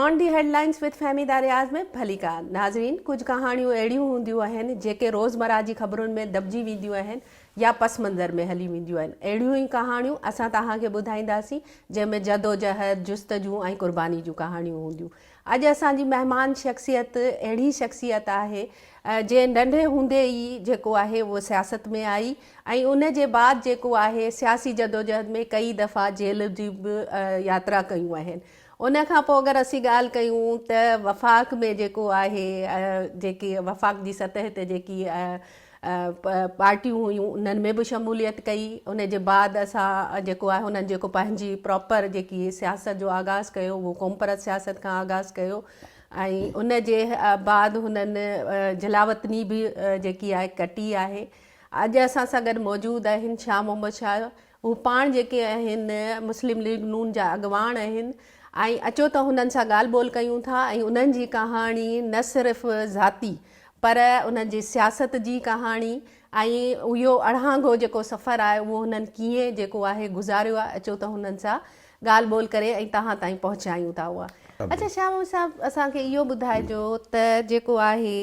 Beyond the headlines with Fahmida Riaz ۾ ڀليڪار ناظرين ڪجهه ڪهاڻيون اهڙيون هونديون آهن جيڪي روزمره جي خبرن ۾ دٻجي وينديون آهن يا پس منظر ۾ هلي وينديون آهن اهڙيون ئي ڪهاڻيون اسان توهان کي ٻڌائينداسين جنهن ۾ جدوجهد جستجو ۽ قرباني جون ڪهاڻيون هونديون اڄ اسان جي مهمان شخصيت اهڙي شخصيت آهي جنهن ننڍي هوندي ئي جيڪو آهي اهو سياست ۾ آئي ۽ ان جي بعد جيڪو آهي سياسي جدوجهد ۾ ڪئي دفعا جيل جي به ياترا ڪيون آهن. ان کان پوء اگر اسين ڳالهه ڪيون ته وفاق ۾ جيڪو آهي جيڪي وفاق جي سطح تي جيڪي پارٽيون هيون انهن ۾ به شموليت ڪئي ان جي بعد اسان جيڪو آهي انهن جيڪو پنهنجي پراپر جيڪي سياست جو آغاز ڪيو اهو قومپرست سياست کان آغاز ڪيو ۽ ان جي بعد هنن جلاوطني به جيڪي آهي ڪٽي آهي اڄ اسان سان گڏ موجود آهن شاهه محمد شاهه هو پاڻ جيڪي آهن مسلم ليگ نون جا اڳواڻ آهن ۽ اچو ته هنن سان ڳالهه ٻولهه ڪيون ٿا ۽ انهن جي ڪهاڻي نه صرف ذاتي پر انهن جي سياست جي ڪهاڻي ۽ اهو اڙانگو جيڪو سفر آهي اهو هنن ڪيئن جيڪو آهي گذاريو آهي اچو ته هنن سان ڳالهه ٻولهه ڪري ۽ توهان تائين پهچايون ٿا اها. اڇا شاهه محمد صاحب اسان کي اهو ٻڌائجو ته جيڪو آهي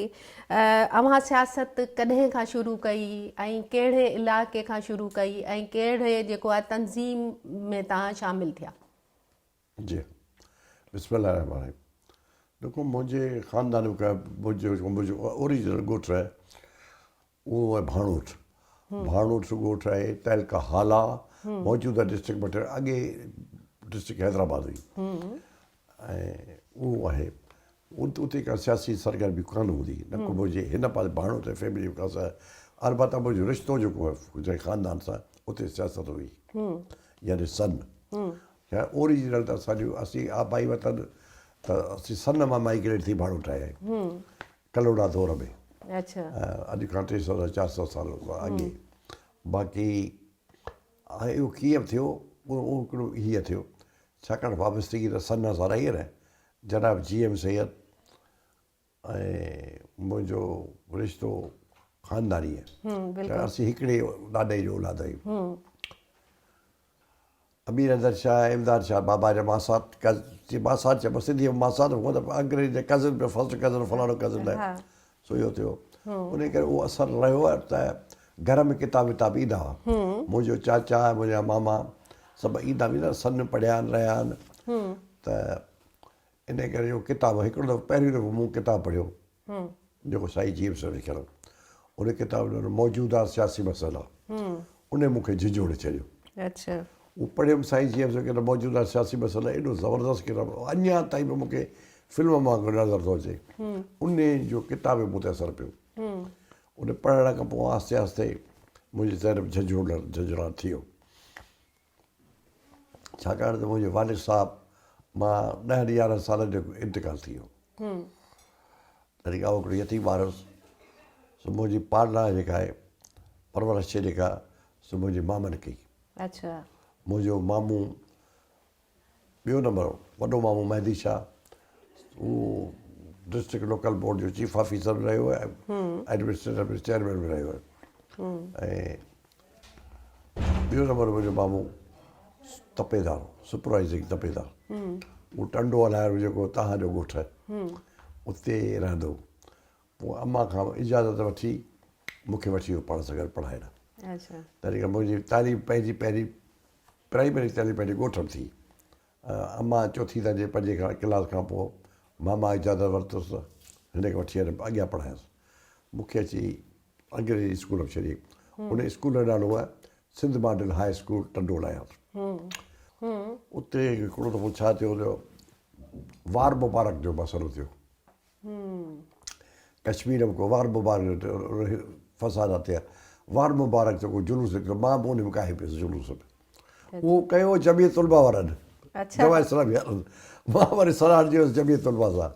اوهان سياست ڪڏهن کان شروع ڪئي ۽ ڪهڙي علائقي کان شروع ڪئي ۽ ڪهڙي جيڪو آهي تنظيم ۾ توهان شامل ٿيا؟ جي بسم الله الرحمٰن الرحيم دیکھو منهنجي خاندان منهنجو منهنجو اوريجنل ڳوٺ آهي اهو آهي ڀاڻوٺ. ڀاڻوٺ ڳوٺ آهي تعلقه هالا موجوده ڊسٽرڪٽ مٽياري اڳي ڊسٽرڪٽ حيدرآباد هئي ۽ اهو آهي اتي ڪا سياسي سرگرمي ڪانه هوندي نه ڪو منهنجي هن پاسي ڀاڻوٺ فيملي کان سواء البته منهنجو رشتو جيڪو آهي جنهن خاندان سان اتي سياست هئي يعني سن اوريجنل ته اسانجو اسين آبائي وطن ته اسين سن مان مائگريٽ ٿي ڀاڻوٺ آيا آهيون ڪلهوڙا دور ۾ اڄ کان 300 کان 400 سال اڳي. باقي هاڻي اهو ڪيئن ٿيو اهو هڪڙو هيئن ٿيو ڇاڪاڻ وابستگي ته سن سان رهي نه جناب جي ايم سيد ۽ منهنجو رشتو خانداني آهي اسين هڪڙي ڏاڏي جو اولاد آهيون. امير حيدر شاهه، امداد شاهه بابا جا ماسات، چي ماسات چئبو سنڌيء ۾ ماسات هونء ته انگريزي جي ڪزن پيو فرسٽ ڪزن فلاڻو ڪزن آهي سو اهو ٿيو انهي ڪري اهو اثر رهيو آهي ته گهر ۾ ڪتاب وتاب ايندا هئا منهنجو چاچا ۽ منهنجا ماما سڀ ايندا ويندا سن پڙهيا آهن رهيا آهن ته انهي ڪري اهو ڪتاب هڪڙو دفعو پهريون دفعو مون ڪتاب پڙهيو جيڪو سائين جي ايم سيد لکيل هو ان ڪتاب جو نالو موجوده سياسي مسئلا ان مون کي جهنجهوڙي ڇڏيو. اهو پڙهيم سائين جي ايم سيد ڪتاب موجوده سياسي مسئلا ايڏو زبردست ڪتاب اڃا تائين به مون کي فلم وانگر نظر ٿو اچي ان جو ڪتاب مون تي اثر پيو ان پڙهڻ کان پوء آهستي آهستي منهنجي ذهن ۾ جهنجهوڙ جهنجهڙاٽ ٿي ويو. ڇاڪاڻ ته منهنجي والد صاحب مان ڏهن يارهن سالن جو انتقال ٿي ويو. تڏهن آئون هڪڙو يتيم ٻار هوس. سو منهنجي پالنا جيڪا آهي پرورش جيڪا سو منهنجي مامن ڪئي. منهنجو مامو ٻيو نمبر وڏو مامو مهدي شاهه هو ڊسٽرڪٽ لوڪل بورڊ جو چيف آفيسر به رهيو آهي ايڊمنسٽريٽر به چيئرمين به رهيو آهي ۽ ٻيو نمبر منهنجو مامو تپيدار سپروائزنگ تپيدار هو ٽنڊو الهيار جيڪو تهان جو ڳوٺ آهي اتي رهندو هو پوء امان کان اجازت وٺي مون کي وٺي ويو پاڻ سان گڏ پڙهائڻ تڏهن کان منهنجي تعليم پنهنجي پهرين پرائمري تعليم پنهنجي ڳوٺ ۾ ٿي. امان چوٿين درجي پنجين ڪلاس کان پوء ماما اجازت ورتس ته هن کي وٺي هلي اڳيان پڙهايس. مون کي اچي انگريزي اسڪول ۾ ڇڏيائين. ان اسڪول جو نالو آهي Sindh model high school Tando Allahyar. اتي هڪڙو دفعو ڇا ٿيو جو وار مبارڪ جو مسئلو ٿيو. ڪشمير ۾ ڪو وار مبارڪ فسادات ٿيا وار مبارڪ جو ڪو جلوس نڪتو مان به ان ۾ ڪاهي پيس جلوس ۾ اهو ڪيو جمعيت طلبه وارن جماعت اسلامي وارن مان وري صلاح ڏني هيس جمعيت طلبه سان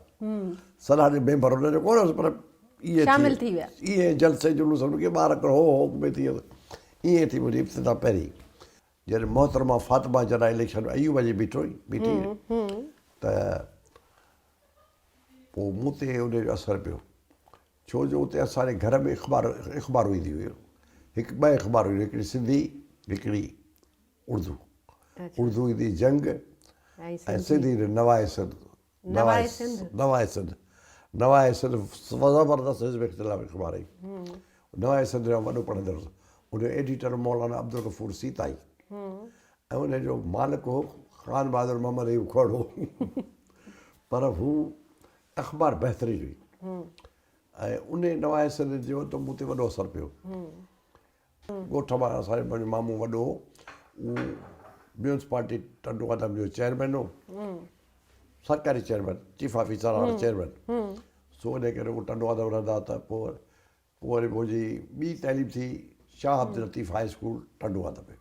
صلاح ڏني ميمبر ان جو ڪونه هوس پر ائين شامل ٿي ويا ائين جلسي جلوس ۾ ڪي ٻار هو هو ۾ ٿي ويس ائين ٿي منهنجي ابتدا پهرين جڏهن محترمه فاطمه جناح اليڪشن ۾ ايوب جي بيٺو بيٺي ته پوء مون تي ان جو اثر پيو، ڇو جو اتي اسان جي گهر ۾ اخبار اخبارون اينديون هيون. هڪ ٻه اخبارون اينديون هڪڙي سنڌي هڪڙي اردو. اردو ايندي جنگ ۽ سنڌي ايندي نواء سنڌ. نوائي سنڌ. نوائي سنڌ. نوائي سنڌ زبردست حزب اختلاف اخبار هئي. نوائي سنڌ جو وڏو پڙهندڙ هوس. ان جو ايڊيٽر مولانا عبدالغفور سيتائي ۽ ان جو مالڪ هو خان بهادر محمد ايوب کهڙو. پر هو اخبار بهترين هئي ۽ ان نوائي سنڌ جو ته مون تي وڏو اثر پيو. ڳوٺ مان اسان جو منهنجو مامو وڏو هو، اهو ميونسپالٽي ٽنڊو آدم جو چيئرمين هو، سرڪاري چيئرمين، چيف آفيسر هاڻي چيئرمين، سو ان ڪري هو ٽنڊو آدم رهندا ته پوء پوء وري منهنجي ٻي تعليم ٿي شاهه عبداللطيف هاء اسڪول ٽنڊو آدم ۾.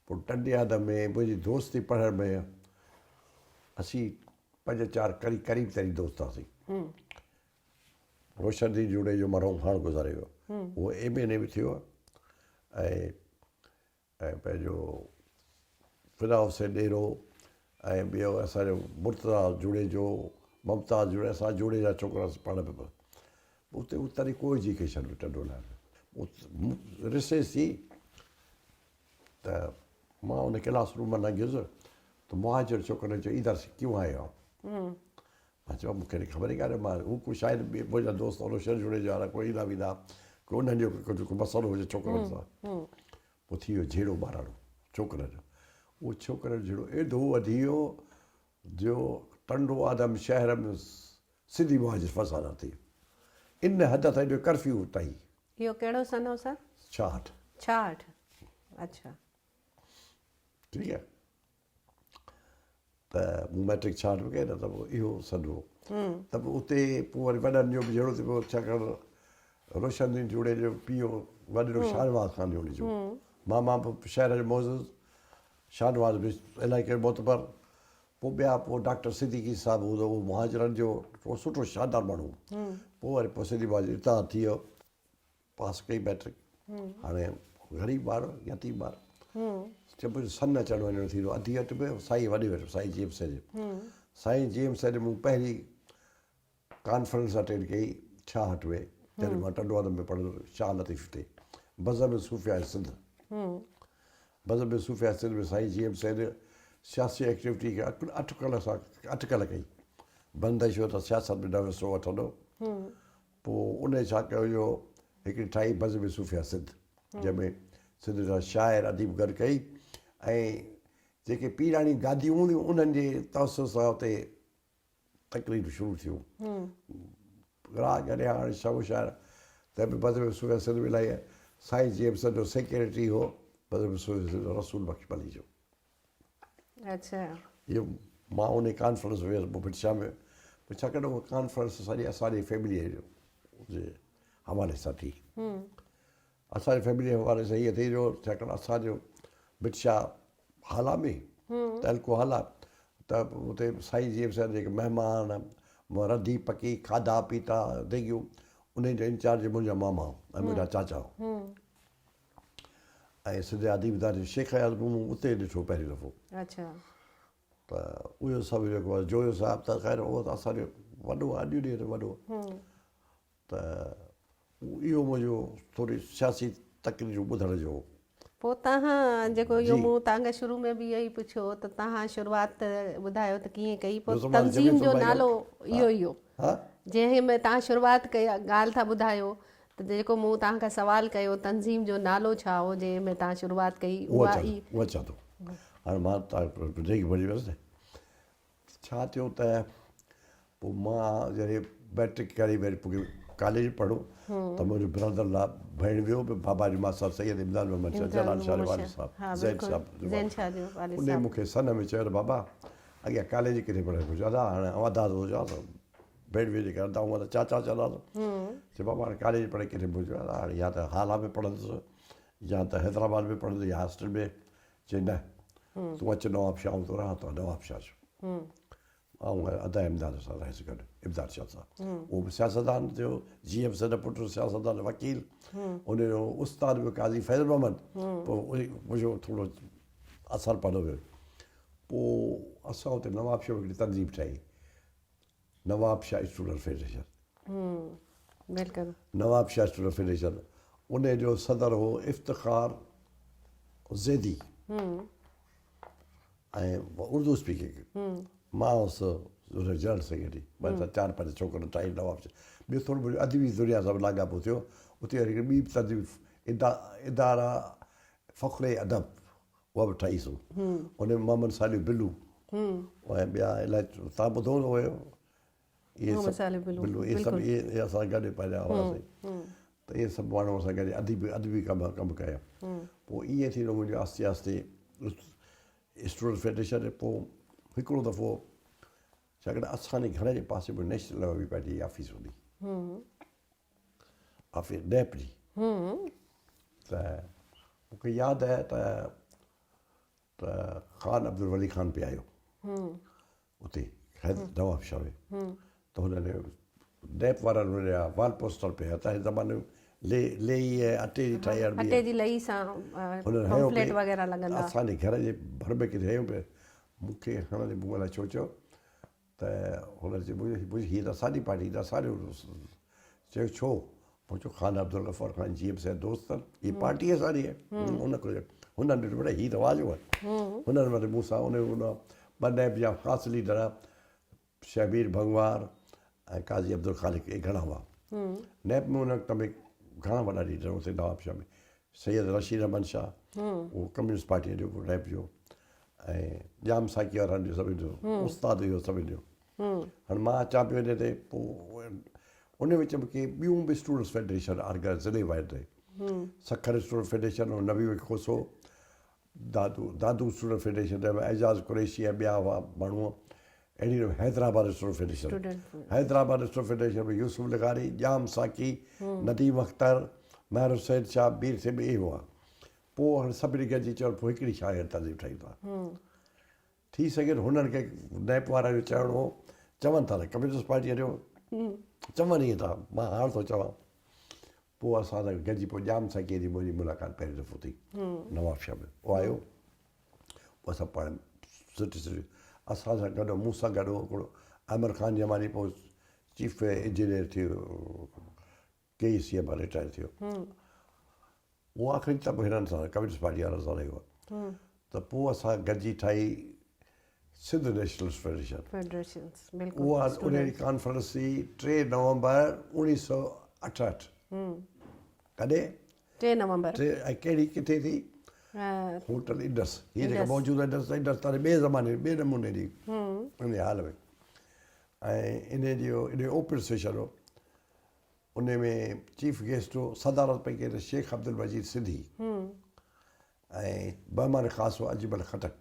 پوء ٽنڊي آدم ۾ منهنجي دوستي پڙهڻ ۾ اسين پنج چار قريب قريب ترين دوست هئاسين. روشن الدين جوڻيجو مرحوم هاڻ گذاري ويو، اهو ايم اين اي به ٿيو ۽ ۽ پنهنجو فدا حسين ڏيرو ۽ ٻيو اسان جو مرتضيٰ جوڻيجو، ممتاز جوڻيجو، اسان جوڻيجا ڇوڪرا پاڻ به اتي اتري ڪو ايجوڪيشن به ٽنڊو الهيار ۾ رسيس ٿي ته مان ان ڪلاس روم مان لنگهيس ته مهاجر ڇوڪرن چيو ادھر سي ڪيون آئي هو؟ مان چيو مون کي خبر ئي ڪانهي مان هو ڪو شايد منهنجا دوست روشن جوڻيجا وارا ڪو ايندا ويندا ڪو انهن جو ڪجهه ڪو مسئلو هجي ڇوڪرن سان پوء ٿي ويو جهيڙو ٻاراڻو ڇوڪرن جو اهو ڇوڪرن جو جهيڙو ايڏو وڌي ويو جو ٽنڊو آدم شهر ۾ سنڌي مهاجر فساد ٿي ان حد تائين جو ڪرفيو تائين. اهو ڪهڙو سن هو سر؟ 66. 66 اڇا. ٺيڪ آهي ته مون مئٽرڪ 66 ۾ ڪئي نه ته پوء اهو سن هو ته پوء اتي پوء وري وڏن جو به جهيڙو ٿي پيو ڇاڪاڻ روشن الدين جوڻيجو جو پيء وڏيرو شاهنواز خان جوڻيجو ماما به شهر جو معزز شاهنواز به علائقي جو معتبر پوء ٻيا پوء ڊاڪٽر صديقي صاحب هو ته اهو مهاجرن جو سٺو شاندار ماڻهو هو پوء وري پوء سنڌي مهاجر اتان ٿي ويو پاس ڪئي مئٽرڪ هاڻي غريب ٻار يتيم ٻار چئبو سن اچڻ وڃڻ ٿيندو اڌي اٺ ۾ سائين وڏي وٽ سائين جي ايم سيد سائين جي ايم سيد مون پهرين ڪانفرنس اٽينڊ ڪئي 66 ۾ جڏهن مان ٽنڊو آدم ۾ پڙهندو هوس شاهه لطيف تي بزم صوفياء سنڌ بزم صوفياء سنڌ ۾ سائين جي ايم سيد سياسي ايڪٽيوٽي کي اٽڪل سان اٽڪل ڪئي بندش هو ته سياست ۾ نه حصو وٺندو پوء انهي ڇا ڪيو جو هڪڙي ٺاهي بزم صوفياء سنڌ جنهن ۾ سنڌ جا شاعر اديب گڏ ڪئي ۽ جيڪي پيراڻي گاديون هونديون انهن جي توسط سان اتي تقريرون شروع ٿيون. راڳ رهاڻ شب شاعر ته به بزم صوفياء سنڌ ۾ الاهي سائين جي ايم سنڌ جو سيڪريٽري هو بزم صوفياء سنڌ رسول بخش پليجو. اڇا. اهو مان انهي ڪانفرنس ۾ ويس پوء ڀٽ شاهه ۾ پوء ڇاڪاڻ ته اها ڪانفرنس سڄي اسان جي فيمليء جي حوالي سان ٿي. اسان جي فيمليء جي حوالي سان هيء ٿي جو ڇاڪاڻ اسان جو ڀٽ شاهه هالا ۾ تعلقو هالا ته اتي سائين جي ايم سيد جيڪي مهمان رڌي پڪي کاڌا پيتا ديڳيون انهن جو انچارج منهنجا ماما ۽ منهنجا چاچا هئا. ۽ سنڌ اديب اداري جو شيخ اياز به مون اتي ڏٺو پهريون دفعو. اڇا. ته اهو سڀ جيڪو آهي جويو صاحب ته خير اهو ته اسان جو وڏو آهي اڄ ڏينهن تائين وڏو ته اهو منهنجو ٿوري سياسي تقريرون ٻڌڻ جو هو. پوء تهان جيڪو اهو مون تهان کان شروع ۾ به اهو ئي پڇيو ته تهان شروعات ٻڌايو ته ڪيئن ڪئي پوء تنظيم جو نالو اهو ئي هو جنهن ۾ تهان شروعات ڪئي ڳالهه ٿا ٻڌايو ته جيڪو مون توهان کان سوال ڪيو تنظيم جو نالو ڇا هو جنهن ۾ توهان شروعات ڪئي اها ئي. اهو اچان ٿو هاڻي مان بريڪ ڀري ويس نه ڇا ٿيو ته پوء مان جڏهن مئٽرڪ ڪري وري پوء ڪاليج پڙهيو ته منهنجو برادر لا ڀيڻ ويو به بابا جي ماسا سيد امداد محمد شاهه جلال شاهه جو والد صاحب زين صاحب جو والد انهي مون کي سن ۾ چيو ته بابا اڳيان ڪاليج ڪٿي پڙهڻ گهرجي ادا هاڻي ادا ٿو چوان ته ڀيڻ ويجهي ڪري ادا هونء ته چاچا چونداس چي بابا هاڻي ڪاليج پڙهي ڪٿي پهچو آهيان هاڻي يا ته هالا ۾ پڙهندس يا ته حيدرآباد ۾ پڙهندس يا هاسٽل ۾ چي نه تون اچ نواب شاهه آئون ٿو رهان ٿو نواب شاهه جو آئون ادا امداد سان رهيس گڏ امداد شاهه سان اهو به سياستدان ٿيو جي ايم سيد پٽ سياستدان وڪيل ان جو استاد به قاضي فيض محمد پوء منهنجو ٿورو اثر پوندو ويو پوء اسان اتي نواب شاهه هڪڙي تنظيم ٺاهي نواب شاهه اسٽوڊنٽ فيڊريشن بلڪل نواب شاهه اسٽوڊنٽ فيڊريشن ان جو صدر هو افتخار زيدي ۽ اردو اسپيڪنگ مان هوس جنرل سيڪريٽري ٻه چار پنج ڇوڪرا ٺاهي نواب شاهه ٻيو ٿورو منهنجو ادبي دنيا سان به لاڳاپو ٿيو اتي وري هڪڙي ٻي به تنظيم اداره فخر ادب اها به ٺاهي سون ان ۾ محمد صالح بلو ۽ ٻيا الائي تان ٻڌو هوندو هيو اهي سڀ بلو اهي سڀ اهي اسان گڏ پنهنجا هئاسين ته اهي سڀ ماڻهو اسان گڏ ادبي ادبي ڪم ڪم ڪيا پوء ائين ٿيندو منهنجو آهستي آهستي اسٽوڊنٽ فيڊريشن پوء هڪڙو دفعو ڇاڪاڻ اسان جي گهر جي پاسي ۾ نيشنل عوامي پارٽي جي آفيس هوندي آفيس نيپ جي ته مونکي ياد آهي ته ته خان عبدالولي خان پي آيو اتي نواب شاهه ۾ ته هن نيپ وارن هن جا وال پوسٽر پي آيا تنهن زماني ۾ لي لئي ۽ اٽي جي ٺاهي هڻبي اٽي جي لئي سان هنن هنيو پمفليٽ وغيره لڳندا اسان جي گهر جي ڀر ۾ ڪٿي هنيو پي مون کي هڻندي مون الائي ڇو چيو ته هن چيو منهنجي هي ته اسان جي پارٽي هي ته اسان جو چيو ڇو مون چيو خان عبدالغفار خان جي ايم سيد دوست آهن هي پارٽي اسان جي آهي ان کي هنن ڏٺو بڙي هي رواج هو هنن وري مون سان ان ان ٻه نيب جا خاص ليڊر شهمير ڀنگوار ۽ قاضي عبدالخالق اهي گهڻا هئا نيب ۾ ان وقت ۾ گهڻا وڏا ليڊر اتي نواب شاهه ۾ سيد رشيد احمد شاهه اهو ڪميونسٽ پارٽيء جو نيب جو ۽ ڄام ساقي وارن جو سڀني جو استاد هيو سڀني جو هاڻي مان اچان پيو ان تي پوء ان وچ ۾ ڪي ٻيون به اسٽوڊنٽس فيڊريشن آرگنائز ضلعي وائيڊ تي Sukkur student federation Nabi Bakhsh Khoso Dadu Dadu student federation تنهن ۾ اعجاز قريشي ۽ ٻيا هئا ماڻهو اهڙي ريت Hyderabad Student Federation Hyderabad Student Federation ۾ Yousuf لغاري ڄام ساقي نديم اختر مهر حسين شاهه مير سيب اهي هئا پوء هاڻي سڀني گڏجي چيو پوء هڪڙي شاگرد تنظيم ٺاهيون ٿا. ٿي سگهي ٿو هنن کي نيپ وارن جو چوڻ هو، چون ٿا ته ڪميونسٽ پارٽيء جو چون ائين ٿا، مان هاڻ ٿو چوان. پوء اسان سان گڏجي پوء ڄام ساقيء جي منهنجي ملاقات پهريون دفعو ٿي نوابشاهه ۾. هو آيو، پوء اسان پاڻ سٺي سٺي اسان سان گڏ مون سان گڏ هو هڪڙو احمد خان جمالي پوء چيف انجنيئر ٿيو ڪي اي سي مان رٽائر ٿيو اهو آخري تب هنن سان ڪميونسٽ پارٽي وارن سان رهيو ته پوء اسان گڏجي ٺاهي سنڌ نيشنلسٽ فيڊريشن اها ان جي ڪانفرنس ٿي 3 نومبر 1968 ڪڏهن 3 نومبر 3 ۽ ڪهڙي ڪٿي ٿي هوٽل انڊس هي جيڪا موجوده انڊس انڊس تاري ٻئي زماني ٻئي نموني جي ان حال ۾ ۽ ان جو ان اوپن سيشن هو ان ۾ چيف گيسٽ هو، صدارت پئي ڪئي ته شيخ عبدالمجيد سنڌي ۽ مهمان خاص هو اجمل خٽڪ.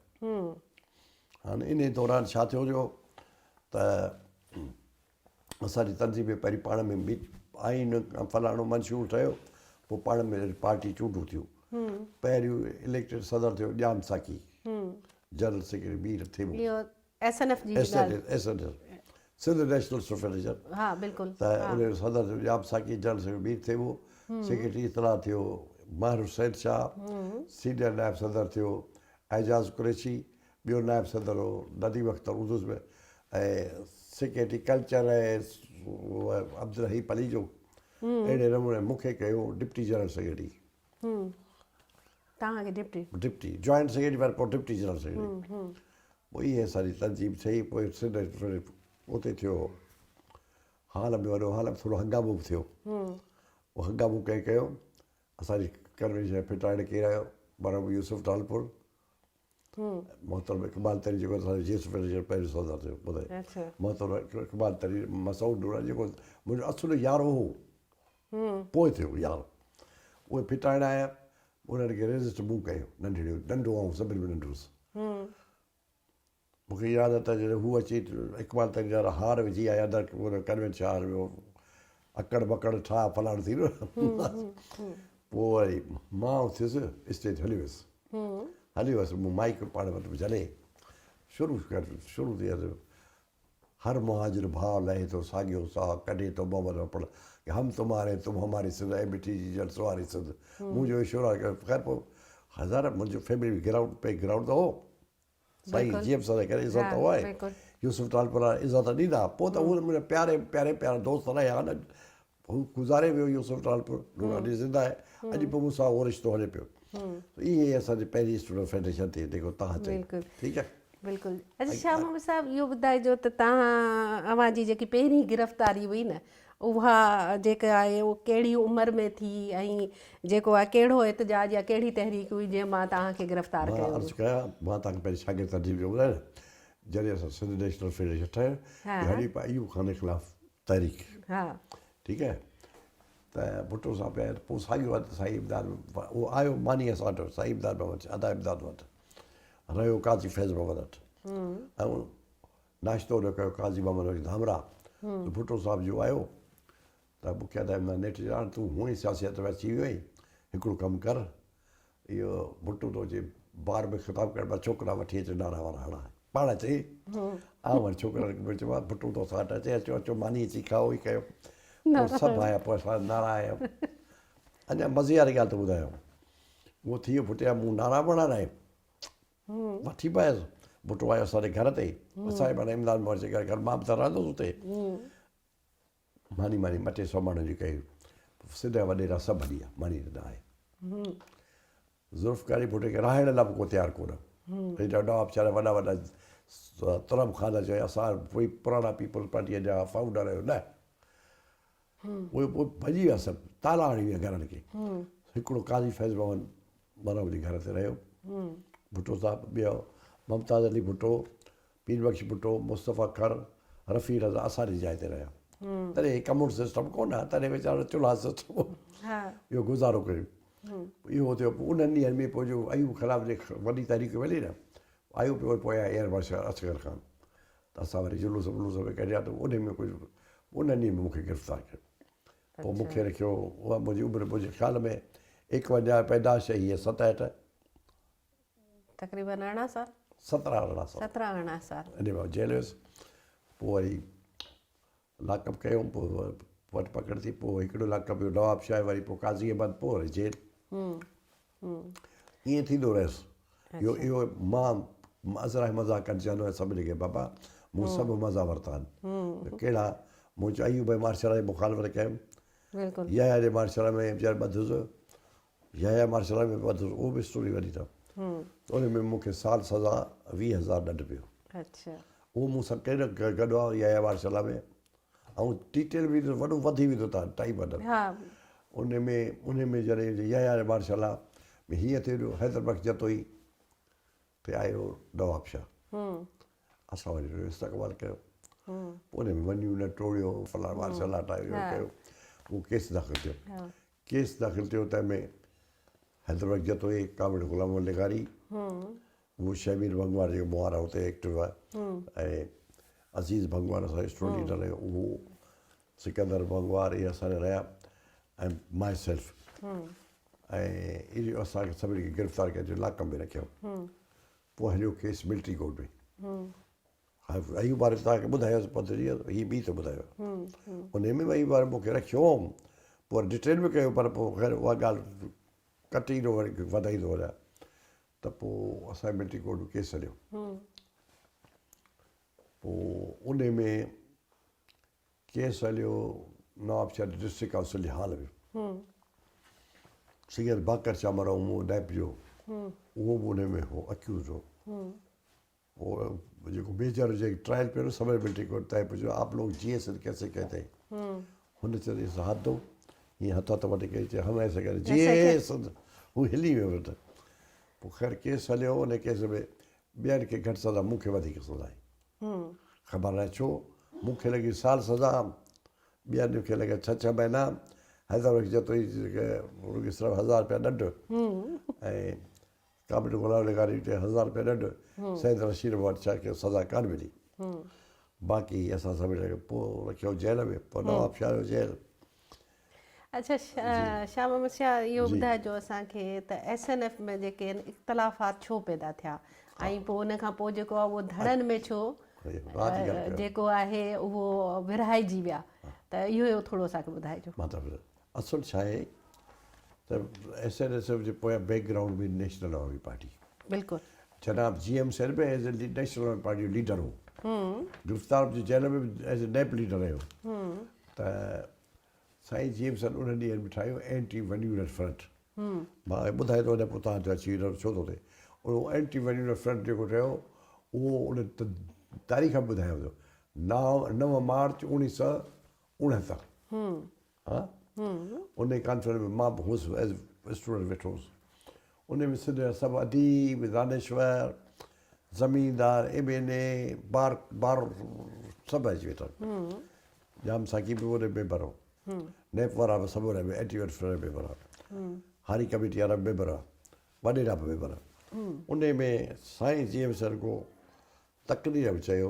هاڻي انهي دوران ڇا ٿيو جو ته اسان جي تنظيم ۾ پهرين پاڻ ۾ آئين فلاڻو منشور ٺهيو پوء پاڻ ۾ پارٽي چونڊون ٿيون. پهريون اليڪٽيڊ صدر ٿيو Jam Saqi, general secretary Mir Thebo. S N F جي ڳالهه. S N F Sindh nationalist federation ها بلڪل ته ان جو صدر ٿيو Jam Saqi general secretary Mir Thebo secretary اطلاع ٿيو مهر حسين شاهه سينيئر نائب صدر ٿيو اعجاز قريشي ٻيو نائب صدر هو نديم اختر اردو ۾ ۽ سيڪريٽري ڪلچر ۽ عبدالحئي پليجو اهڙي نموني مون کي ڪيو ڊپٽي جنرل سيڪريٽري. توهان کي ڊپٽي. ڊپٽي جوائنٽ سيڪريٽري پر پوء ڊپٽي جنرل سيڪريٽري پوء اهي اسان جي تنظيم ٺهي پوء سنڌ اتي ٿيو هال ۾ وڏو هال ۾ ٿورو هنگامو به ٿيو اهو هنگامو ڪنهن ڪيو اسان جي ڪنوينشن ڦٽائڻ ڪير آيو مرحوم يوسف ٽالپور محترم اقبال ترين جيڪو اسان جو جيس فيڊريشن پهريون صدر ٿيو ٻڌائي محترم اقبال ترين مسعود نوراني جيڪو منهنجو اصل يار هو پوء ٿيو يار اهي ڦٽائڻ آيا انهن کي ريزسٽ مون ڪيو ننڍڙي ننڍو آئون سڀني ۾ ننڍو هوس مون کي ياد آهي ته جڏهن هو اچي اقبال ترين وارا هار وجهي آيا اندر ڪنوينشن هال ۾ اڪڙ بڪڙ ٺاهه فلاڻ ٿي ويو پوء وري مان اٿيس اسٽيج هلي ويس هلي ويس مون مائيڪ پاڻ وٽ جهلي شروع ڪر شروع ٿي ويس هر مهاجر ڀاء لهي ٿو ساڳيو ساهه ڪڍي ٿو محمد وپڙ ڪي هم تمهاري تم هماري سنڌ اي مٺي جيجل سواري سنڌ منهنجو اشارو آهي خير پوء هزار منهنجو فيملي گرائونڊ پي گرائونڊ ته هو سائين جي ايم سر ڪري عزت ته هئي يوسف ٽالپر عزت ڏيندا پوء ته هو منهنجا پياري پياري پيارا دوست رهيا نه هو گذاري ويو يوسف ٽالپر نوراني زنده آهي اڄ به مون سان اهو رشتو هلي پيو اهي اسان جي پهرين اسٽوڊنٽ فيڊريشن ٿي جيڪو تهان چئي ٺيڪ آهي. بلڪل اچا شاهه محمد صاحب اهو ٻڌائجو ته توهان اوهان جي جيڪي پهرين گرفتاري هئي نه اها جيڪا آهي اهو ڪهڙي عمر ۾ ٿي ۽ جيڪو آهي ڪهڙو احتجاج يا ڪهڙي تحريڪ هئي جنهن مان توهان کي گرفتار مان ڪيو عرض ويو؟ ڪيان مان توهان کي پنهنجي شاگرد تنظيم جو ٻڌايان نه جڏهن اسان سنڌ نيشنل فيڊريشن ٺاهيو اهو حنيف ايوب خان جي خلاف تحريڪ ٺيڪ آهي ته ڀٽو صاحب آيا ته پوء ساڳيو وقت سائين امداد اهو آيو ماني اسان وٽ سائين امداد محمد ادا امداد وٽ رهيو قاضي فيض محمد وٽ ۽ ناشتو نه ڪيو قاضي محمد وٽ ڌامرا ته ڀٽو صاحب جو آيو ته مون کي ادا امداد نيٺ چيو هاڻ تون هونئن ئي سياست ۾ اچي ويو آهين هڪڙو ڪم ڪر اهو ڀٽو ٿو اچي بار ۾ خطاب ڪرڻ ٻه ڇوڪرا وٺي اچ نعرا وارا هڻا پاڻ اچي آئون وري ڇوڪرن کي به چيو ڀٽو ٿو اسان وٽ اچي اچو اچو ماني اچي کائو هي ڪيو پوء سڀ آيا پوء اسان نعرا هنيا اڃا مزي واري ڳالهه ٿو ٻڌايان اهو ٿي ويو ڀٽي جا مون نعرا به هڻارايا وٺي پيس ڀٽو آيو اسان جي گهر تي اسان جي معنيٰ امداد مهر جي گهر مان به ته رهندو هوس اتي ماني ماني ٻه ٽي سو ماڻهن جي ڪئي سنڌ جا وڏيرا سڀ هلي ويا ماني ته نه آئي ذوالفقار علي ڀٽي کي رهائڻ لاء به ڪو تيار ڪونه هيڏا نواب شاهه وڏا وڏا ترم خان چيو اسان پوء پراڻا پيپلز پارٽيء جا فائونڊر آهيو نه اهي پوء ڀڄي ويا سڀ تالا هڻي ويا گهرن کي هڪڙو قاضي فيض محمد مرحوم جي گهر تي رهيو ڀٽو صاحب ٻيو ممتاز علي ڀٽو پير بخش ڀٽو، مصطفيٰ کر، رفيع رضا اسان جي جاء تي رهيا. تڏهن هي ڪموڊ سسٽم ڪونه ها، تڏهن ويچارا چلها سسٽم هو. اهو گذارو ڪيو. اهو ٿيو پوء انهن ڏينهن ۾ پوء جو ايوب خلاف جي وڏي تحريڪ هلي نه، آيو پيو پويان ايئر مارشل اصغر خان ته اسان وري جلوس ولوس به ڪڍيا ته انهي ۾ ڪجهه انهن ڏينهن ۾ مون کي گرفتار ڪيو. پوء مون کي رکيو اها منهنجي عمر منهنجي خيال ۾ ايڪونجاهه پيدائش هئي 67. تقريبن 18 سال. 17 18 سال. 17 18 سال. انهي ۾ جيل ويس پوء وري لاڪ اپ ڪيو پوء وٺ پڪڙ ٿي پوء هڪڙو لاڪ اپ نواب شاهه وري پوء قاضي احمد پوء وري جيل. ائين ٿيندو رهيس. اهو اهو مان ازراهه مزا ڪن چوندو آهيان سڀني کي بابا مون سڀ مزا ورتا آهن. ڪهڙا مون چيو ايوب ۽ مارشل جي مخالفت ڪيم. يحيٰ جي مارشل ۾ ويچاري ٻڌس. يحيٰ مارشل ۾ به ٻڌس اهو به اسٽوري وڏي اٿم. ان ۾ مون کي سال سزا 20 هزار ڏنڊ پيو. اهو مون سان ڪهڙو گڏ هئا يحيٰ مارشل ۾ ۽ ڊيٽيل به وڏو وڌي ويندو تان ٽائيم اندر. ان ۾ ان ۾ جڏهن يحيٰ مارشل ۾ هيئن ٿيو جو حيدر بخش جتوئي تي آيو نواب شاهه اسان وري ان جو استقبال ڪيو پوء ان ۾ ون يونٽ ٽوڙيو فلاڻو مارشل لا ٺاهيو اهو ڪيو اهو ڪيس داخل ٿيو ڪيس داخل ٿيو تنهن ۾ حيدر بخش جتوئي ڪامريڊ غلام محمد لغاري اهو شهمير ڀنگوار جيڪو مون وارا اتي ايڪٽو آهي ۽ عزيز ڀنگوار اسان جو اسٽوڊنٽ ليڊر رهيو اهو سڪندر ڀنگوار اهي اسان جا رهيا ۽ ماء سيلف ۽ اهي اسان کي سڀني کي گرفتار ڪري اچي لاڪ ۾ رکيو پوء هليو ڪيس ملٽري ڪورٽ ۾ ايوب واري توهان کي ٻڌايو پڌري هي ٻي ٿو ٻڌايو ان ۾ به ايوب واري مون کي رکيو پوء ڊٽين به ڪيو پر پوء خير اها ڳالهه ڪٽيندو وري وڌائيندو وڃان ته پوء اسان ملٽري ڪورٽ ۾ ڪيس هليو پوء ان ۾ ڪيس هليو نوابشاهه ڊسٽرڪٽ ڪائونسل جي هال ۾. سيد باقر شاهه مرحوم هو نيپ جو اهو به ان ۾ هو اڪيوز هو. پوء جيڪو ميجر جي ٽرائل پيو نه سمر ملٽري ڪورٽ تنهن پڇيو آپ لوگ جي ايس ڪيسي ڪهتي هين هن چيو اس هاٿ دو هيئن هٿ هٿ وٽ ڪئي چي هم ايسي ڪهتي جي ايس هو هلي ويو وٽ پوء خير ڪيس هليو ان ڪيس ۾ ٻين کي گهٽ سزا مون کي وڌيڪ سزا آئي. خبر ناهي ڇو مون کي لڳي سال سزا، ٻين کي لڳي ڇهه ڇهه مهينا، حيدر بخش جتوئي کي رڳي صرف هزار رپيا ڏنڊ ۽ ڪامريڊ غلام لغاري کي هزار رپيا ڏنڊ، سيد رشيد محمد شاهه کي سزا ڪانه ملي. باقي اسان سڀني کي پوء رکيو جيل ۾ پوء نواب شاهه جو جيل. اڇا شاهه محمد شاهه اهو ٻڌائجو اسان کي ته ايس اين ايف ۾ جيڪي آهن اختلافات ڇو پيدا ٿيا ۽ پوء ان کان پوء جيڪو آهي اهو ڌڙن ۾ ڇو جيڪو آهي اهو ورهائجي ويا ته اهو ٿورو اسان کي ٻڌائجو. اصل ڇا آهي ته ايس اين ايس ايف جي پويان بيڪ گرائونڊ به نيشنل عوامي پارٽي. بلڪل. جناب جي ايم سيد به as a national Awami party جو ليڊر هو. گرفتار به جيل ۾ به ايز اي نيپ ليڊر رهيو ته سائين جي ايم سيد انهن ڏينهن ۾ ٺاهيو اينٽي ون يونٽ فرنٽ. مان ٻڌائي ٿو وڃان پوء توهان جو اچي ويندو ڇو ٿو ٿئي. اهو اينٽي ون يونٽ فرنٽ جيڪو ٺهيو اهو ان تاريخ به ٻڌايان ٿو 9 مارچ 1969 ها ان ڪانفرنس ۾ مان به هوس ايز اسٽوڊنٽ ويٺو هوس ان ۾ سنڌ جا سڀ اديب دانشور زميندار ايم اين اي بار بار سڀ اچي ويٺا ڄام ساقي به ان ميمبر هو نيپ وارا به سڀ ان ۾ اينٽي ويلفيئر ميمبر هئا هاري ڪميٽي وارا به ميمبر هئا وڏيرا به ميمبر هئا ان ۾ سائين جي ايم سرگو تقرير ۾ چيو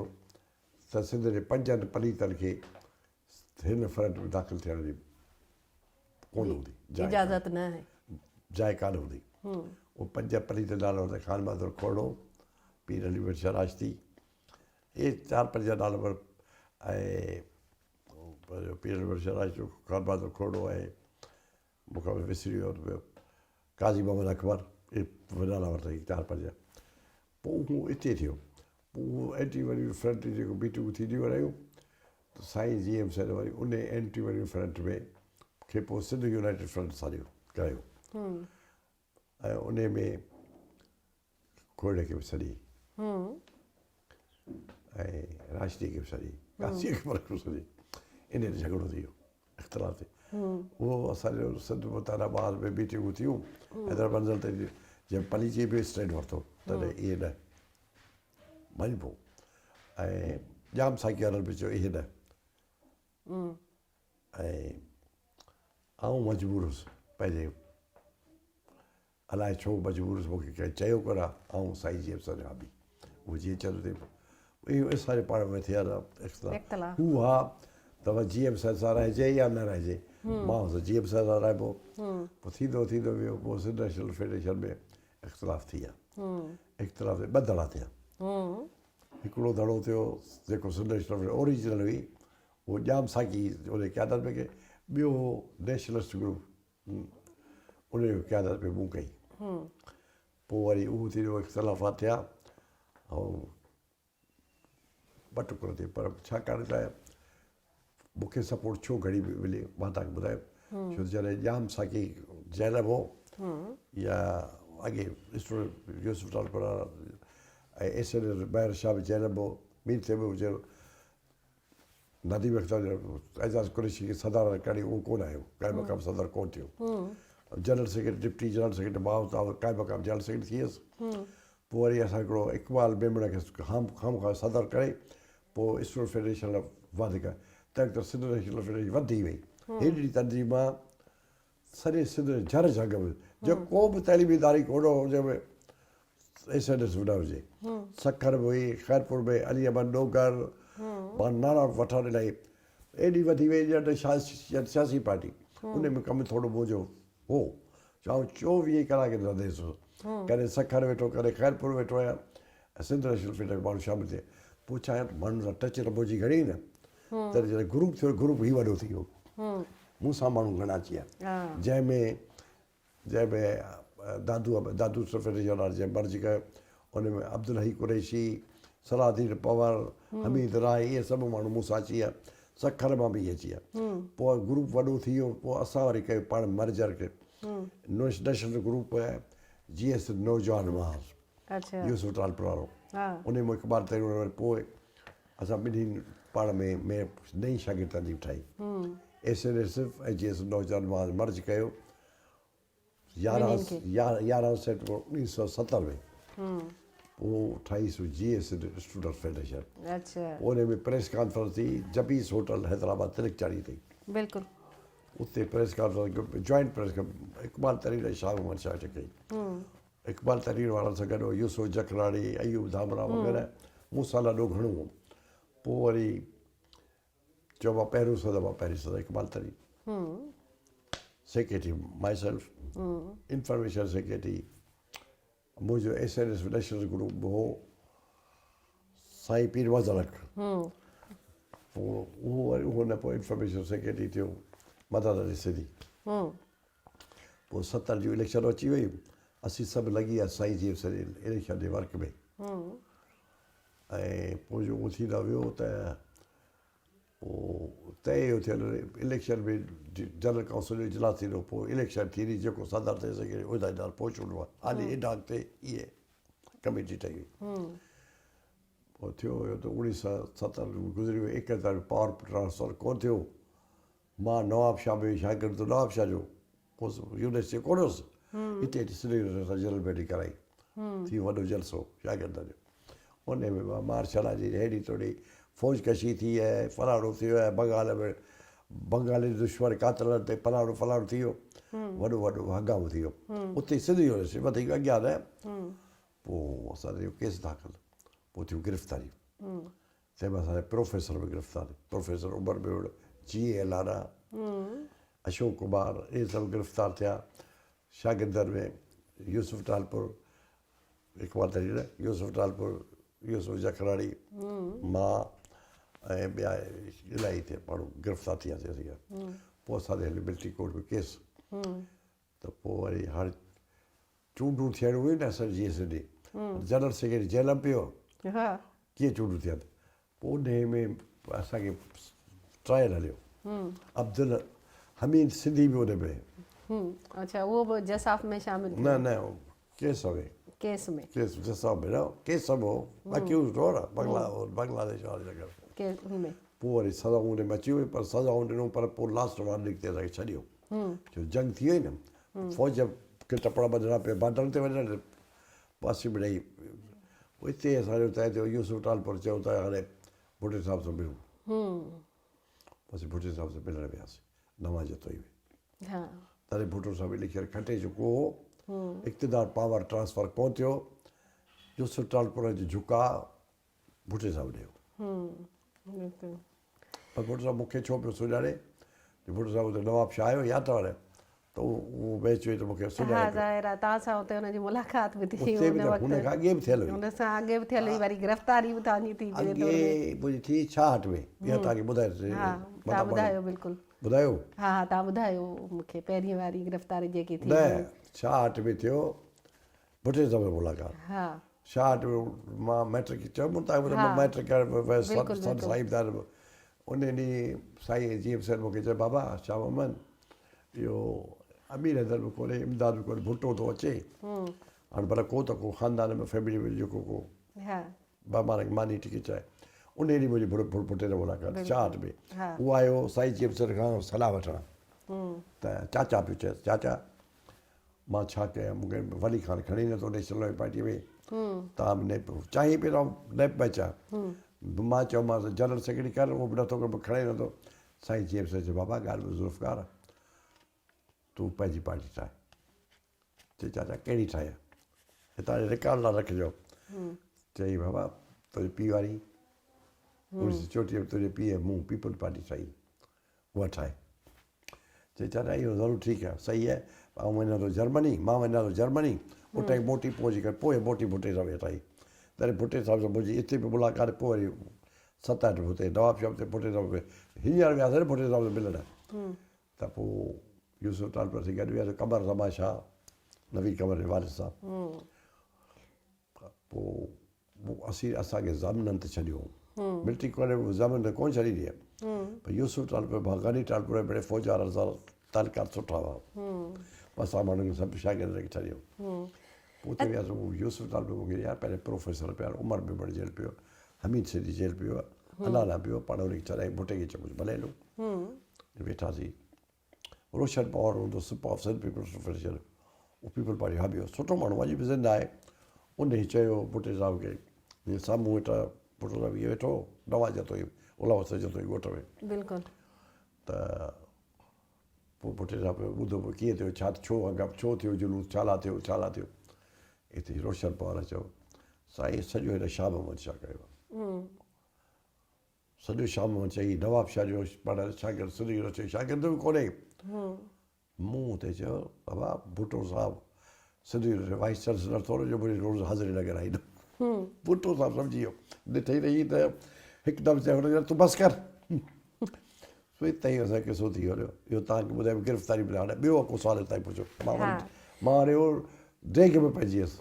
ته سنڌ جي پنجن پليتن کي هن فرنٽ ۾ داخل ٿيڻ جي ڪونه هوندي اجازت نه آهي جاء ڪانه هوندي اهي پنج پليت نالا ورتا خان بهادر کوڙو پير علي بخش راشدي اهي چار پنج نالا ور ۽ پير علي بخش راشدي خان بهادر کوڙو ۽ مون کان وسري ويو ته قاضي محمد اڪبر اهي نالا ورتا چار پنج پوء اهو اتي ٿيو پوء اهو اينٽي وري فرنٽ جيڪو ميٽنگون ٿينديون رهيون ته سائين جي ايم سيد وري ان اينٽي وري فرنٽ ۾ کي پوء سنڌ يونائيٽيڊ فرنٽ سڏيو ڪرايو ۽ ان ۾ کوڙي کي به سڏي ۽ راشدي کي به سڏي قاضي کي به سڏي ان تي جهڳڙو ٿي ويو اختلاف ٿي اهو اسان جو سنڌ مطالعه بار ۾ ميٽنگون ٿيون حيدر منزل تي جنهن پليجي به اسٽينڊ ورتو تڏهن اهي نه مڃبو ۽ ڄام ساقي وارن به چيو اهي نه ۽ آئون مجبور هوس پنهنجي الائي ڇو مجبور هوس، مون کي ڪنهن چيو ڪونه ها، آئون سائين جي ايم سان حامي، هو جيئن چوندو تيئن اهو اسان جي پاڻ ۾ ٿيا اختلاف هو ها ته جي ايم سان رهجي يا نه رهجي، مان هوس جي ايم سان رهبو، پوء ٿيندو ٿيندو ويو، پوء سنڌ نيشنل فيڊريشن ۾ اختلاف ٿي ويا، اختلاف ٻه ڌڙا ٿيا، هڪڙو ڌڙو ٿيو جيڪو سنڌ نيشنل اوريجنل هئي، اهو ڄام ساقي ان جي قيادت ۾ ڪئي، ٻيو هو نيشنلسٽ گروپ ان جي قيادت ۾ مون ڪئي. پوء وري اهو ٿي ويو اختلافات ٿيا ۽ ٻه ٽڪر ٿي پر ڇاڪاڻ ته مون کي سپورٽ ڇو گهڻي ملي مان تاکي ٻڌايو ڇو ته جڏهن ڄام ساقي جيل ۾ هو يا اڳي student Yousuf Talpur ۽ S N S Mehar Shah به جيل ۾ هو مير ٿيٻو به جيل نديم اختر اعجاز قريشي کي صدارت ڪرڻي اهو ڪونه آيو قائم مقام صدر ڪونه ٿيو general secretary deputy general secretary مان هوس آئون قائم مقام جنرل سيڪريٽري ٿي ويس پوء وري اسان هڪڙو اقبال ميمڻ کي خام خام خواهه صدر ڪري پوء اسٽوڊنٽ فيڊريشن لاء وڌ ڪيو تنهن وقت سنڌ نيشنل فيڊريشن وڌي وئي هيڏي تنظيم سڄي سنڌ جي جھر جھنگ ۾ جيڪو به تعليمي اداري ڪونه هو جنهن ۾ ايس اين ايس نه هجي سکر به هئي خيرپور ۾ علي احمد ڏوگر مان نالا وٺان الائي ايڏي وڌي وئي ڄڻ ته سياسي پارٽي ان ۾ ڪم ٿورو منهنجو هو آئون 24 ئي ڪلاڪ رهنديس ڪڏهن سکر ويٺو ڪڏهن خيرپور ويٺو آهيان سنڌ نيشنل فيڊريشن ماڻهو شامل ٿيا پوء ڇا آهي ماڻهن سان ٽچ ته منهنجي گهڻي نه تڏهن جڏهن گروپ ٿيو گروپ هي وڏو ٿي ويو مون سان ماڻهو گهڻا اچي ويا جنهن ۾ جنهن ۾ دادو دادو فيڊريشن وارن جنهن مرج ڪيو ان ۾ عبدالحئي قريشي صلاح الدين پنهور حميد راء اهي سڀ ماڻهو مون سان اچي ويا سکر مان به اهي اچي ويا پوء گروپ وڏو ٿي ويو پوء اسان وري ڪيو پاڻ مرجر کي نيشنل گروپ جي ايس نوجوان محاذ يوسف ٽالپر وارو ان ۾ اقبال ترين وري پوء اسان ٻنهي پاڻ ۾ ۾ نئين شاگرد تنظيم ٺاهي ايس اين ايس ايف ۽ جي ايس نوجوان محاذ مرج ڪيو 11 سيپٽمبر 1970 ۾ پوء ٺاهي سو جي ايس اسٽوڊنٽ فيڊريشن پوء ان ۾ پريس ڪانفرنس ٿي جبيس هوٽل حيدرآباد تلڪ چاڙهي تي بلڪل اتي press conference joint press Iqbal Tareen ۽ Shah Muhammad Shah ڪئي اقبال ترين وارن سان گڏ يوسف جکراڻي، ايوب ڌامراهه وغيره مون سان ڏاڍو گهڻو هو. پوء وري چيو مان پهريون صدر مان پهرين صدر Iqbal Tareen, secretary myself, information secretary منهنجو S N S national group به هو سائين پير مظهر پوء اهو وري اهو نه پوء انفارميشن سيڪريٽري ٿيو مدد علي سنڌي. پوء 70 جون اليڪشن اچي ويون اسين سڀ لڳي ويا سائين جي سڄي اليڪشن جي ورڪ ۾ ۽ پوء جو اهو ٿيندا ويو ته پوء طئي اهو ٿيل اليڪشن ۾ جنرل ڪائونسل جو اجلاس ٿيندو پوء اليڪشن ٿيندي جيڪو صدر ٿي سگهي عهديدار پوء چونڊبو آهي حالي ايڊاڪ تي اهي ڪميٽي ٺهي وئي. پوء ٿيو اهو ته اوڻيهه سئو ستر گذري ويو، 71 ۾ پاور ٽرانسفر ڪونه ٿيو. مان نواب شاهه ۾ شاگرد نواب شاهه جو هوس، يونيورسٽيء ڪونه هوس. هتي اچي سنڌ يونيورسٽيء سان جنرل ميٽنگ ڪرائي. ٿي وڏو جلسو شاگردن جو. انهيء ۾ مان مارشل لا جي هيڏي توڏي فوج ڪشي ٿي ۽ فلاڻو ٿيو ۽ بنگال ۾ بنگالي دشمن قاتلن تي فلاڻو فلاڻو ٿي ويو. وڏو وڏو هنگامو ٿي ويو. اتي سنڌ يونيورسٽي وڌيڪ اڳيان نه. پوء اسان تي اهو ڪيس داخل، پوء ٿيون گرفتاريون. تنهن ۾ اسان جا پروفيسر به گرفتار، پروفيسر عمر ميمڻ، جي اي الانا، اشوڪ ڪمار، اهي سڀ گرفتار ٿيا. شاگردن ۾ يوسف ٽالپر، اقبال ترين نه، يوسف ٽالپر، يوسف جکراڻي، مان ۽ ٻيا الاهي ٿيا ماڻهو گرفتار ٿي وياسين اسين. پوء اسان تي هليو ملٽري ڪورٽ ۾ ڪيس ته پوء وري هاڻي چونڊون ٿيڻيون هيون نه اسان جي S D general secretary jail ۾ پيو ڪيئن چونڊون ٿين پوء انهي ۾ اسان کي ٽرائل هليو عبدالحميد سنڌي به ان ۾ اڇا اهو به جساف ۾ شامل ٿيو نه نه ڪيس ۾ ڪيس ۾ ڪيس جساف ۾ نه ڪيس ۾ هو اڪيوزڊ هو نه بنگلا بنگلاديش واري جڳهه ڪيس ۾ پوء وري سزائون ان ۾ اچي ويون پر سزائون ڏنو پر پوء لاسٽ وارننگ تي اسان کي ڇڏيو ڇو جنگ ٿي وئي نه فوج کي ٽپڙا ٻڌڻا پيا بارڊر تي وڃڻ پاسي ۾ ڏئي پوء اتي اسان جو طئي ٿيو يوسف ٽالپر چيو ته هاڻي ڀٽي صاحب سان ملون پوء اسين ڀٽي صاحب سان ملڻ وياسين نوان جتوئي ۾ تڏهن ڀٽو صاحب اليڪشن کٽي چڪو هو اقتدار پاور ٽرانسفر ڪونه ٿيو يوسف ٽالپر جو جهڪاء ڀٽي صاحب ڏي هو. پر ڀٽو صاحب مون کي ڇو پيو سڃاڻي جو ڀٽو صاحب اتي نواب شاهه آيو يا ته ته اهو ميچ هئي ته مون کي سڃاڻي پيو. ها ظاهر آهي توهان سان اتي هن جي ملاقات به ٿي اتي به نه هن کان اڳي به ٿيل هئي. هن سان اڳي به ٿيل هئي وري گرفتاري به توهان جي ٿي اڳي منهنجي ٿي 66 ۾ اها توهان کي ٻڌائي ها توهان ٻڌايو بلڪل. ٻڌايو؟ ها ها توهان ٻڌايو مون کي پهرين واري گرفتاري جيڪي ٿي نه 66 ۾ ٿيو ڀٽي صاحب سان ملاقات. ها. شاهه وٽ مان مئٽرڪ چيو مون تان مان مئٽرڪ ڪرڻ ويس سن سائين ٻڌايو ان ڏينهن سائين جي ايم سيد مون کي چيو بابا شاهه محمد اهو امير حيدر به ڪونهي امداد به ڪونهي ڀٽو ٿو اچي هاڻي ڀلا ڪو ته ڪو خاندان ۾ فيملي ۾ جيڪو ڪو مهمان کي ماني ٽڪي چاهي ان ڏينهن منهنجي ڀٽي سان ملاقات شاهه وٽ ۾ اهو آيو سائين جي ايم سيد کان صلاح وٺڻ ته چاچا پيو چيس چاچا مان ڇا ڪيان مون کي ولي خان کڻي نٿو نيشنل عوامي پارٽي ۾ تان به نيپ چاهين پئي ته نيپ ۾ اچان مان چيومانس جنرل سيڪريٽري ڪر اهو به نٿو ڪري کڻي نٿو سائين جي ايم سيد چيو بابا ڳالهه ٻڌ ذوالفقار تون پنهنجي پارٽي ٺاهه چي چاچا ڪهڙي ٺاهيان هتان جي رڪارڊ لاء رکجو چئي بابا تنهنجي پيء واري 1934 ۾ تنهنجي پيء مون پيپلز پارٽي ٺاهي اها ٺاهي. چئي چاچا اهو ضرور ٺيڪ آهي، صحيح آهي، آئون وڃان ٿو جرمني، مان وڃان ٿو جرمني، اتان ئي موٽي پوء جيڪر پوء موٽي ڀٽي صاحب وٽ آئي. تڏهن ڀٽي صاحب سان منهنجي اتي به ملاقات پوء وري 67 ۾ هتي نواب شاهه تي ڀٽي صاحب هينئر وياسين نه ڀٽي صاحب سان ملڻ ته پوء يوسف ٽالپر سان گڏ وياسين قمر زمان شاهه نويد قمر جي والد صاحب پوء اسين اسان کي ضامنن تي ڇڏيو هو. ملٽري ڪورٽ ۾ ضامن تي ڪونه ڇڏيندي آهي. پر يوسف ٽالپر ڀاء غني ٽالپر ۽ ٻين فوج وارن سان تعلقات سٺا هئا. پوء اسان ماڻهن کي سڀ شاگردن کي ڇڏيو. پوء اتي وياسين يوسف ٽالپر مون کي يار پهرين پروفيسر پيا عمر ميمڻ جيل پيو حميد سيٺي جيل پيو الانا پيو پاڻ ان کي ڇڏائي ڀٽي کي چيو ڀلي هلو. ويٺاسين. روشن پنهور هوندو سپ آف سنڌ پيپلز فيڊريشن اهو پيپلز پارٽي حامي هو سٺو ماڻهو اڄ به زنده آهي ان هي چيو ڀٽي صاحب کي جيئن سامهون ويٺا ڀٽو صاحب ائين ويٺو نواز جتوئي غلام حسين جتوئي ڳوٺ ۾ بلڪل ته پوء ڀٽي صاحب ٻڌو پوء ڪيئن ٿيو ڇا ڇو هنگام ڇو ٿيو جلوس ڇا لاء ٿيو ڇا لاء ٿيو اتي روشن پنهور چيو سائين سڄو هن شاهه محمد شاهه ڪيو سڄو شام مان چئي نواب شاهه جو پڙهيل شاگرد سنڌ يونيورسٽي جو شاگرد به ڪونهي. مون اتي چيو بابا ڀٽو صاحب سنڌ يونيورسٽي وائيس چانسلر ٿورو جو منهنجي روز حاضري لڳرائيندو. ڀٽو صاحب سمجهي ويو. ڏٺئي ته هي ته هڪدم چيو هن تون بس ڪر. سو اتي ئي اسان جو قصو ٿي ويو. اهو توهان کي ٻڌايم گرفتاري ملي هاڻي ٻيو ڪو سوال تائين پڇو. مان وري مان وري اهو ڊيگهه ۾ پئجي ويس.